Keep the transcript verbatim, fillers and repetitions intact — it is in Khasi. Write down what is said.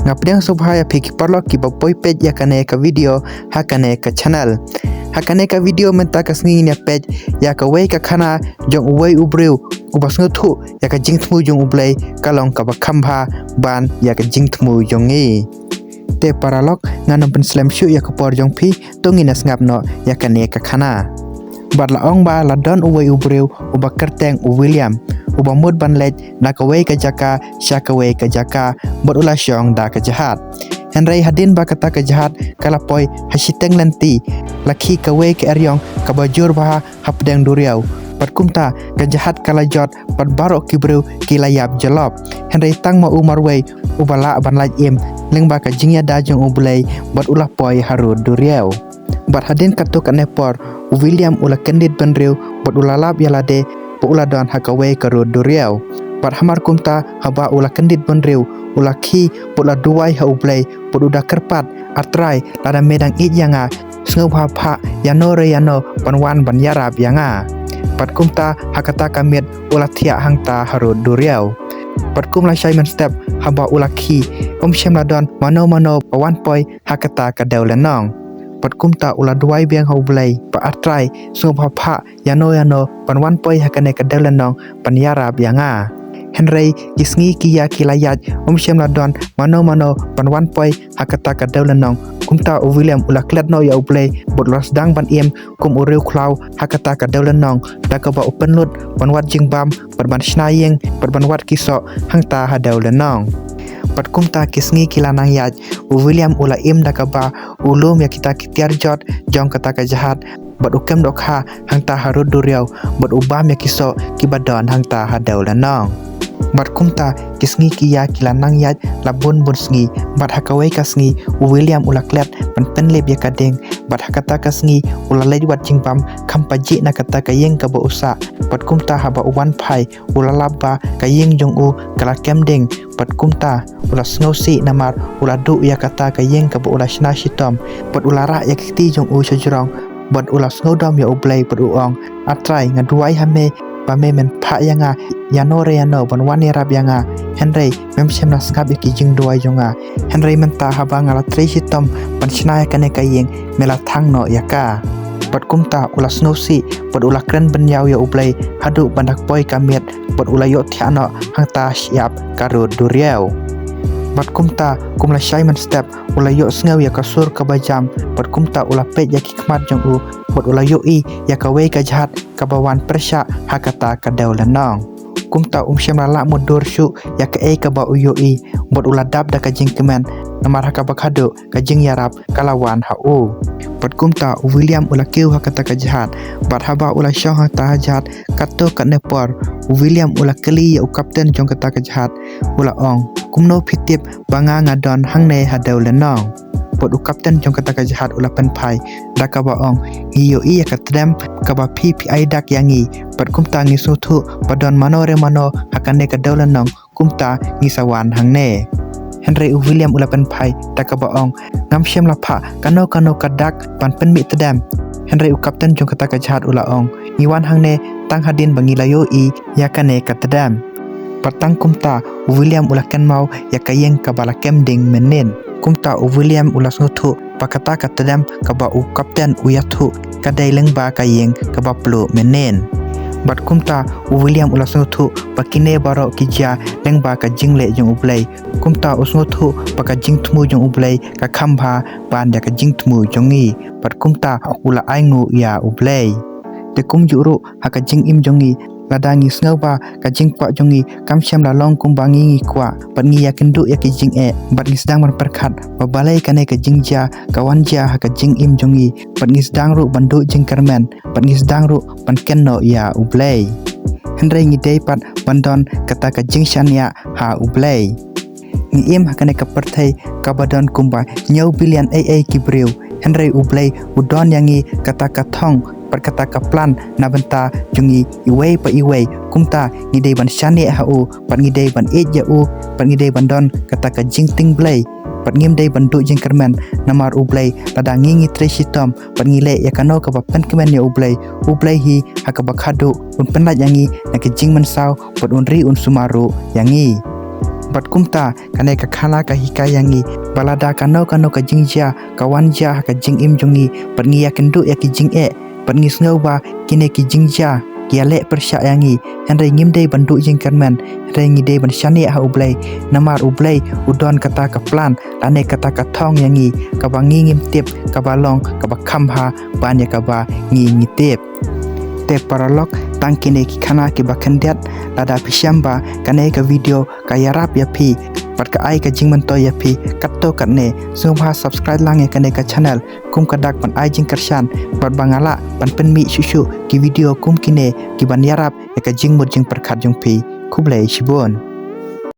Nga pdiang sngewbha ïa phi ki paralok kiba poi peit ïa kane ka video ha kane ka channel. Ha kane ka video mynta ka sngi ngin ïa peit ïa kawei ka khana jong uwei u briew uba sngewthuh ïa ka jingthmu jong U Blei ka long kaba kham bha ban ïa ka jingthmu jong ngi. Te paralok, ngan ym pynslem shuh ïa ka por jong phi, to ngin ïa sngap noh ïa kane ka khana. Bad la ong ba la don uwei u briew uba kyrteng u William, uba mut ban leit na kawei ka jaka sha kawei ka jaka, bad u la shong da ka jahaj. Hynrei hadien ba kata ka jahaj ka la poi ha shiteng lynti, la khih kawei ka eriong kaba jur bha hapdeng duriaw. Bad kumta ka jahaj ka la jot, bad baroh ki briew ki la ïap jyllop. Hynrei tang ma u marwei uba lah ban lait im lyngba ka jingïada jong U Blei, bad u la poi harud duriaw. Bad hadien katto katne por, u William u la kyndit bynriew, bad u la lap ïa lade ba u la don ha kawei ka rud duriaw. Bad hamar kumta, haba u la kyndit bynriew, u la khih bad u la duwai ha U Blei, bad u da kyrpad, A Trai, lada me dang ïeit ïa nga, sngewbha phah ïano re ïano ban wan ban ïarap ïa nga. Bad kumta ha kata ka miet u la thiah hangta harud duriaw. Bad kum lashai mynstep, haba u la khih, um shym la don mano mano ba wan poi ha kata ka dewlynnong. Bad kumta u la duwai biang ha U Blei, ba A Trai, sngewbha phah ïano ïano ban wan poi ha kane ka dewlynnong ban ïarap ïa nga. Hynrei ki sngi ki ïa ki la ïaid, um shym la don mano mano ban wan poi ha kata ka dewlynnong. Kumta u William u la klet noh ïa U Blei, bad u la sdang ban im kum u riewkhlaw ha kata ka dewlynnong, da kaba u pynlut ban wad jingbam, bad ban shna ïing, bad ban wad ki soh hangta ha dewlynnong. Bad kumta ki sngi ki la nang ïaid, u William u la im da kaba u lum ïa kita ki tiar jot jong kata ka jahaj, bad u kem dohkha hangta harud duriaw, bad u bam ïa ki soh kiba don hangta ha dewlynnong. Bad kumta ki sngi ki ïa ki la nang ïaid la bun bun sngi, bad ha kawei ka sngi u William u la klet ban pynlip ïa ka ding, bad ha kata ka sngi u la leit wad jingbam kham pajih na kata ka ïing kaba u sah. Bad kumta haba u wan phai, u la lap ba ka ïing jong u ka la kem ding, bad kumta u la sngewsih namar u la duh ïa kata ka ïing kaba u la shna shitom, bad u la rah ïa ka kti jong u shajrong, bad u la sngewdom ïa U Blei, bad u ong, A Trai, nga duwai ha me ba me men phah ïa nga ïano re ïano ban wan ïarap ïa nga, hynrei mem shym la sngap ïa ki jingduwai jong nga. Hynrei mynta haba nga la trei shitom ban shna ïa kane ka ïing, me la thang noh ïa ka. Bad kumta u la sngewsih, bad u la kren bynñiaw ïa U Blei haduh ban da poi ka miet, bad u la ïohthiah noh hangta shyiap ka rud duriaw. Bad kumta kum lashai mynstep u la ïohsngew ïa ka sur kaba jam, bad kumta u la peit ïa ki khmat jong u, bad u la ïohi ïa kawei ka jahaj kaba wan pyrshah ha kata ka dewlynnong. Kumta um shym la lah mutdur shuh ïa kaei kaba u ïohi, bad u la dap da ka jingkmen, namar ha kaba khadduh ka jingïarap ka la wan ha u. Bad kumta u William u la kiew ha kata ka jahaj, bad haba u la shong hangta ha jahaj katto katne por, u William u la kylli ïa u kapten jong kata ka jahaj, u la ong, kumno phi tip ba nga nga don hangne ha dewlynnong? Bad u kapten jong kata ka jahaj u la pynphai da kaba ong, ngi ïohi ïa ka tdem kaba phi phi ai dak ïa ngi, bad kumta ngi sngewthuh ba don mano re mano ha kane ka dewlynnong, kumta ngi sa wan hangne. Hynrei u William u la pynphai da kaba ong, ngam shym la phah kano kano ka dak ban pynmih tdem. Hynrei u kapten jong kata ka jahaj u la ong, ngi wan hangne tang hadien ba ngi la ïohi ïa kane ka tdem. Bad tang kumta u William u la kynmaw ïa ka ïing kaba la kem ding mynnin. Kumta u William u la sngewthuh ba kata ka tdem kaba u kapten u ïathuh ka dei lyngba ka ïing kaba pluh mynnin. Bad kumta u William u la sngewthuh ba kine baroh ki jia lyngba ka jingleh jong U Blei. Kumta u sngewthuh ba ka jingthmu jong U Blei ka kham bha ban da ka jingthmu jong ngi. Bad kumta u la ainguh ïa U Blei. Te kumjuh ruh ha ka jingim jong ngi, lada ngi sngew ba ka jingkwah jong ngi kam shym la long kumba ngi ngi kwah, bad ngi ïakynduh ïa ki jingeh, bad ngi sdang ban pyrkhat ba balei kane ka jingjia ka wan jia ha ka jingim jong ngi, bad ngi sdang ruh ban duh jingkyrmen, bad ngi sdang ruh ban kynnoh ïa U Blei. Hynrei ngi dei pat ban don kata ka jingshaniah ha U Blei. Ngi im ha kane ka pyrthei kaba don kumba hynñiew billion ei ei ki briew. Hynrei U Blei u don ïa ngi kata ka thong bad kata ka plan na bynta jong ngi iwei pa iwei. Kumta ngi dei ban shaniah ha u, bad ngi dei ban ïeit ïa u, bad ngi dei ban don kata ka jingtieng Blei. Bad ngim dei ban duh jingkyrmen, namar U Blei lada ngi ngi trei shitom bad ngi leh ïa kano kaba pynkmen ïa U Blei, U Blei hi ha kaba khadduh un pynlait ïa ngi na ka jingmynsaw bad un ri un sumar ruh ïa ngi. Bad kumta, kane ka khana ka hikai ïa ngi ba lada kano kano ka jingjia ka wan jia ha ka jingim jong ngi, bad ngi ïakynduh ïa ki jingeh, bad ngi sngew ba kine ki jingjia ki ïaleh pyrshah ïa ngi, hynrei ngim dei ban duh jingkyrmen, hynrei ngi dei ban shaniah ha U Blei. Namar U Blei u don kata ka plan lane kata ka thong ïa ngi kaba ngi ngim tip, kaba long kaba kham bha ban ïa kaba ngi ngi tip. Te paralok, tang kine ki khana kiba khyndiat. Lada phi shem ba kane ka video ka ïarap ïa phi bad ka ai ka jingmyntoi ïa phi katto katne, sngewbha subscribe lang ïa kane ka channel, kum ka dak ban ai jingkyrshan bad ba nga lah ban pynmih shuh shuh ki video kum kine kiban ïarap ïa ka jingmut jingpyrkhat jong phi. Khublei shibun.